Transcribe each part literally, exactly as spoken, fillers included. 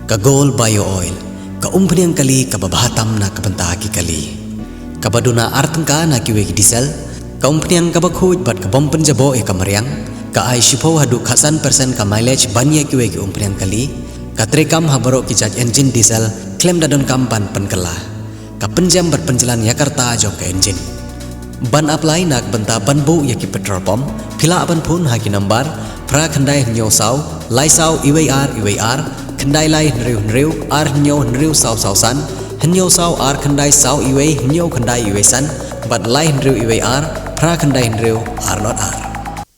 Ka Gold Bio Oil, ka umphniang kali kaba bha tam na ka bynta ki kali. Kaba duna ar tyngka na kiwei ki diesel, ka umphniang kaba khuid bad ka bym pynjaboh ïa ka mariang, ka ai shiphew haduh khatsan percent ka mileage ban ïa kiwei ki umphniang kali, ka treikam ha baroh ki jait engine diesel, khlem da donkam ban pynkylla. Ka pynjem bad pynjlan ïa ka rta jong ka engine. Ban apply na ka bynta ban buh ïa ki petrol pump, phi lah ban phone ha ki number phra khyndai hynñiew saw lai saw iwei ar iwei ar, khyndai lai hynriew hynriew ar hynñiew hynriew saw saw san, hynñiew saw ar khyndai saw iwei hynñiew khyndai iwei san, bad lai hynriew iwei ar phra khyndai hynriew ar lot ar.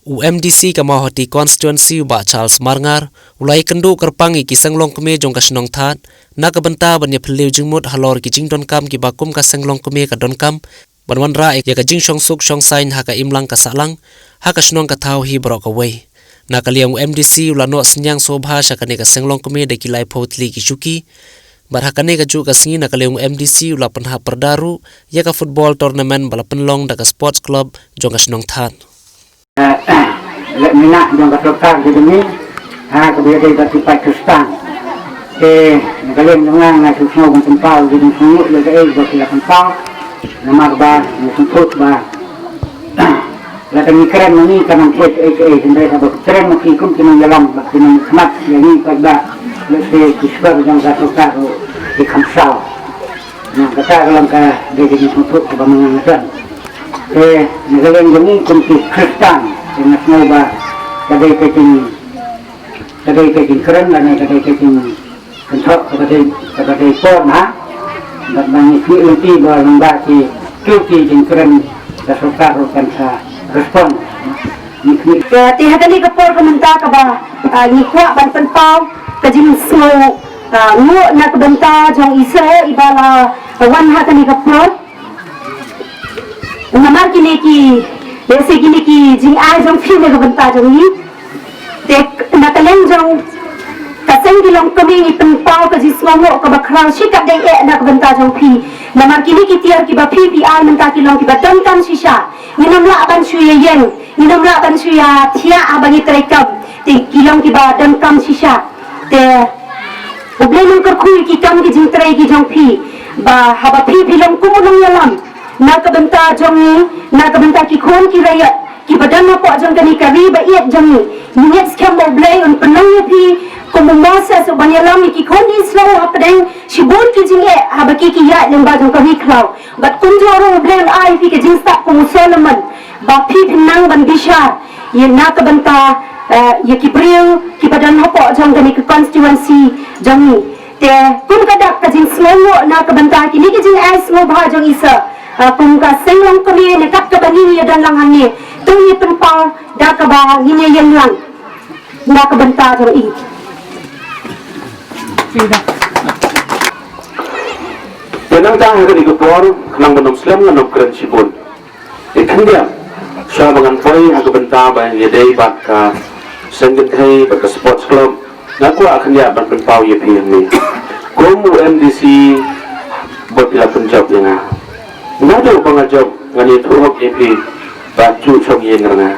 U M D C ka Mawhati Constituency u Bah Charles Marngar, u la ïakynduh kyrpang ïa ki seng longkmie jong ka shnong Thad, na ka bynta ban ïa phylliew jingmut halor ki jingdonkam kiba kum ka seng longkmie ka donkam, ban wanrah ïa ka jingshongsuk shongsaiñ ha ka imlang ka sahlang, ha ka shnong ka thaw hi baroh kawei. Na ka liang u M D C u la noh synñiang sngewbha sha kane ka seng longkmie da ki laiphew tylli ki shuki, bad ha kane kajuh ka sngi na ka liang u M D C u la pynhap pyrda ruh ïa ka football tournament ba la pynlong da ka sports club jong ka shnong Thad. Leh mynta jong ka sorkar jong ngi, ha, kaba ïadei bad ki paid Khristan. Te na ka liang jong nga nga shu sngew ban pynpaw, jingïasngewbha ïa kaei ba ki la pynpaw. Namar ba nga sngewthuh ba lada ngi kren ma ngi ka nang poi kaei kaei, hynrei haba ki kren ma ki kum ki nongïalam bad ki nongkhmat ïa ngi paidbah, lehse ki sper jong ka sorkar ruh ki kham saw. Na kata ka long ka dei ka jingsngewthuh kaba ma nga nga don. Te na ka liang jong ngi kum ki Khristan, te nga sngew ba ka dei ka jing, ka dei ka jingkren lane ka dei ka jingkynthoh kaba dei, kaba dei por bha. Bad ba ngi khmih lynti ba lyngba ki, ki jingkren ka sorkar ruh kan sa respond. Ngi khmih. Te ha kane ka por ka mynta kaba, ah, ngi kwah ban pynpaw ka jingsngew, ah, nguh na ka bynta jong i seh iba la wan ha kane ka por. Namar kine ki, lehse kine ki jingai jong phi na ka bynta jong ngi. Te na ka liang jong ka seng ki longkmie ngi pynpaw ka jingsngewnguh kaba khraw shikatdei eh na ka bynta jong phi. Namar kine ki tiar kiba phi phi ai mynta ki long kiba donkam shisha. Ngin ym lah ban shu ïa ïeng, ngin ym lah ban shu ïa thiah haba ngi treikam. Te ki long kiba donkam shisha. Te U Blei un kyrkhu ïa ki kam ki jingtrei ki jong phi, ba haba phi phi long kum u nongïalam na ka bynta jong ngi, na ka bynta ki khun ki raïot kiba don hapoh jong kane ka ri ba ïeit jong ngi. Ngi ngeit skhem ba U Blei un pynlong ïa phi kum u Moses uban ïalam ïa ki khun Israel hapdeng shibun ki jingeh haba ki ki ïaid lyngba jong ka ri khlaw. Bad kumjuh ruh U Blei un ai ïa phi ka jingstad kum u Solomon, ba phi phin nang ban bishar ïa na ka bynta, eh, ïa ki briew kiba don hapoh jong kane ka constituency jong ngi. Te kum ka dak ka jingsngewnguh na ka bynta kine ki jingai sngewbha jong i seh, eh, kum ka seng longkmie ne kat kaba ngi ïa don lang hangne, to ngi pynpaw da kaba ngin ïa ïeng lang na ka bynta jong i. Te nangta ha kane ka por, khnang ban ym slem ngan ym kren shibun. Te khyndiat, shuwa ba ngan poi ha ka bynta ba ïadei bad ka seng kynthei bad ka sports club, nga kwah khyndiat ban pynpaw ïa phi hangne. Kum u M D C ba phi la pynjop ïa nga, naduh ba nga jop ngan ïathuh hok ïa phi ba ju shong ïing ruh nga.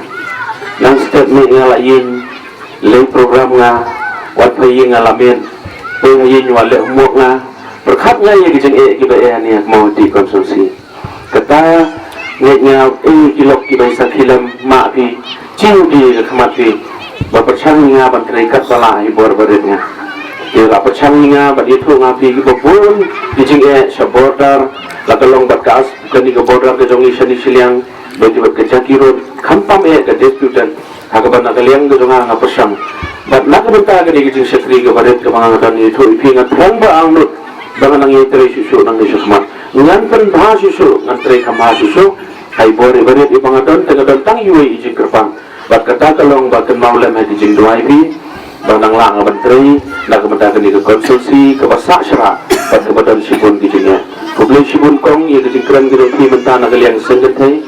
Nang step ne nga la ïeng, leh program nga, wat pha ïing nga la miet, poi ha ïing wat leh homework nga, pyrkhat nga ïa ki jingeh kiba eh hangne ha Mawhati constituency. Kata ngeit nga, eh, ki lok kiba i sakhi lem ma phi, jing phi ka khmat phi ba pyrshang ïa nga ban trei katba lah ha i bor barit nga. Te la pyrshang ïa nga ban ïathuh nga phi kiba bun ki jingeh sha border, la ka long bad ka as, kane ka border ka jong ngi shane shiliang, bad ki bad ka Jakhirot, khamtam eh ka disputed ha kaba na ka liang ka jong nga nga pyrshang. Bad na ka bynta kane ka jingshakri kaba rit kaba nga don ïathuh ïa phi, nga thrang ba angnud ba ngan nang ïatrei shuh shuh nangne shakhmat. Ngan pynbha shuh shuh, ngan trei kham bha shuh shuh ha i bor iba rit iba nga don, te nga don tang iwei i jingkyrpang. Bad kata ka long ba kynmaw lem ha ki jingduwai phi ba nang lah nga ban trei na ka bynta kane ka constituency kaba sah shrah bad kaba don shibun ki jingeh. Khublei shibun kong ïa ka jingkren ka jong phi mynta na ka liang seng kynthei.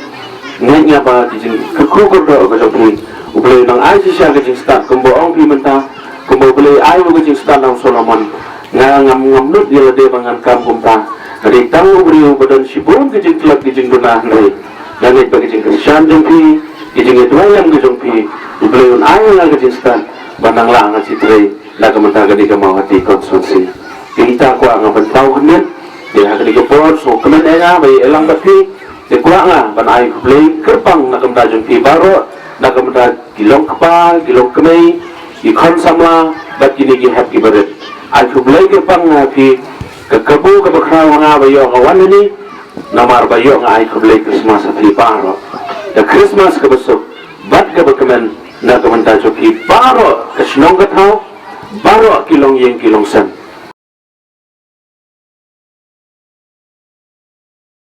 Ngeit nga ba ki jingkyrkhu kyrdoh ka jong phi U Blei un nang ai shisha ka jingstad kumba ong phi mynta, kumba U Blei ai u ka jingstad na u Solomon. Nga ngam, ngam nud ïa lade ba ngan kam kumta. Nga dei tang u briew ba don shibun ki jingtlot ki jingduna, hynrei nga ngeit ba ki jingkyrshan jong phi, ki jingïaduwai lem ki jong phi, U Blei un ai ïa nga ka jingstad ba nang lah nga shu trei Na ka bynta kane ka Mawhati constituency. Te ita kwah nga ban paw khyndiat. Te ha kane ka por sngewkmen ïa nga ba ïa lang bad phi. Te kwah nga ban ai khublei kyrpang na ka bynta jong phi baroh, na ka bynta ki long kpa, ki long kmie, ki khun samla bad kine ki hep ki barit. Ai khublei kyrpang nga phi, ka kabu kaba khraw ha nga ba ïoh nga wan hangne. Namar ba ïoh nga ai khublei Christmas ha phi baroh. Ka Christmas kaba suk bad kaba kmen na ka bynta jong phi baroh, ka shnong ka thaw baroh, ki longïing ki longsem.